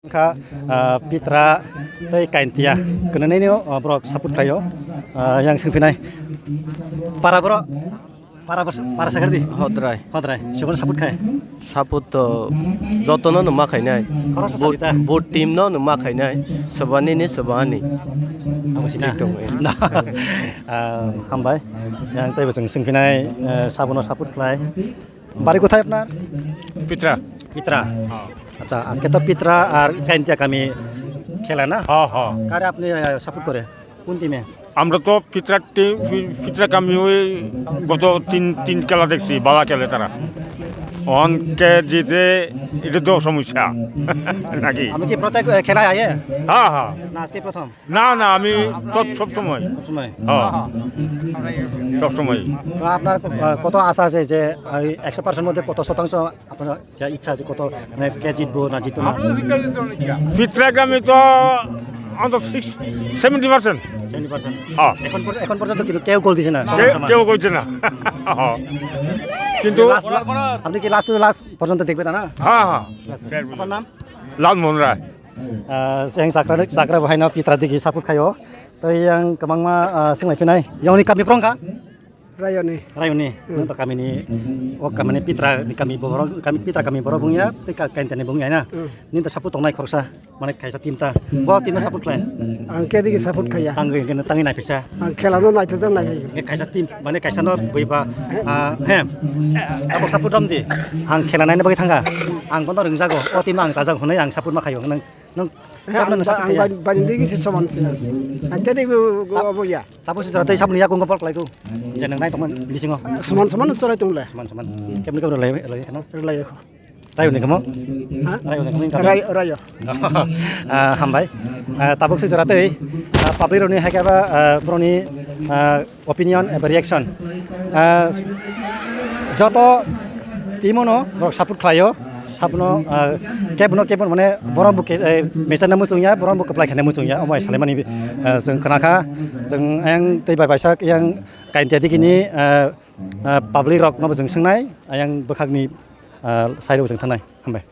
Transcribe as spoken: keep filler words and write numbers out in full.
Wngkha, ah, Pitra tei Kaintia. Kwnwi nini, ah, borok support khlaio. Ah, yang swngphinai. Para borok, para borok, para sagardi. Hodrai. Hodrai. Sobo support khai. Support to jotono no ma khainai. Khoroksa Bo-, salita. Bo team no no ma khainai. Soba nini, soba ani. Abo sina. Thik tong, eh. Ah, hambai. Yang tei bo chwng swngphinai, eh, sabono support khlai. বাড়ি কোথায় আপনার? পিত্রা। পিত্রা। হ্যাঁ। আচ্ছা, আজকে তো পিত্রা আর কাইন্তিয়া কামি খেলা না? হ্যাঁ, হ্যাঁ। কারে আপনি, আহ, সাপোর্ট করে? কোন টিমে? আমরা তো পিত্রা টিম, পি-, পিত্রা কামি ওই গত তিন, তিন খেলা দেখছি, বালা খেলে তারা। অনকে জিতে, এটা তো সমস্যা। নাকি? আপনি কি প্রত্যেক, আহ, খেলায় আয়ে? হ্যাঁ, হ্যাঁ। না, আজকে প্রথম? না, না, আমি সব, সব সময়। সব সময়? হ্যাঁ। সব সময়। তো আপনার, আহ, কত আশা আছে যে, আহ, একশো পার্সেন্ট মধ্যে কত শতাংশ আপনার যে ইচ্ছা আছে, কত, মানে, কে জিতবো না জিতবো না? ফিফথ র্যাঙ্ক আমি তো অন্তত six, seventy percent. Seventy percent? হ্যাঁ। এখন পর্য-, এখন পর্যন্ত কিন্তু কেউ গোল দিছে না, সমান কেউ, সমান। কেউ করছে না। হ্যাঁ। কিন্তু লাস্ট, আপনি কি লাস্ট টু লাস্ট পর্যন্ত দেখবেন, না? হ্যাঁ, হ্যাঁ। ঠিক আছে। আপনার নাম? লালমোহন রায়। Ah, yang sakra, sakra bahai no Pitra digi support khaio. Tei yang kwbangma, ah, swnglaiphinai. Yang ni kami prong kha? Rayoni. Rayoni. Hmm. Nang to kami ni, o kami ni Pitra ni kami borok, kami Pitra kami borok bungya, tei ka-, kainta ni bungya na. Hmm. Nini to support tongnai khoroksa, mane kaisa team ta. Bo team no support khlai. Ang khe digi support khaiya. Tangwi, tangwi nai phaisa. Ang khela no naithok jak nai. Kaisa team, mane kaisa no bui ba, ah, he. Abo support rom di. Ang khela naina bagwi thanga. Ang bono rwngjago. O team ang chajak hwnwi ang support ma khaio. Nang, nang, He, ang, ang bani digi si soman si. Ang khe digi bo ya. Tabo si jora tei sabni yakung ko bol khlai ko. Je nang nai tongman bisingo. Soman soman chwrai tong le. Soman soman. Kemni kemni lai lai khano. Lai kho. Rayo ni kamo? Ha? Rayo ni kamo? Rayo, rayo. Ah, hambai. Ah, tabuk se jora tei, ah, public roni hai kaba, ah, boroni, ah, opinion eba reaction. Ah, joto team no borok support khlaio, sabno, ah, kebno kebno mane borok bo ke, eh, mechar na muchung ya, borok bo keplai khane muchung ya, omo salai mani, ah, jeng khna kha, jeng yang tei bai bai sak yang kaintia dikini, ah, ah, public rok no bo jeng swngnai, yang bwkhak ni, ah, side o jeng thangnai. Hambai.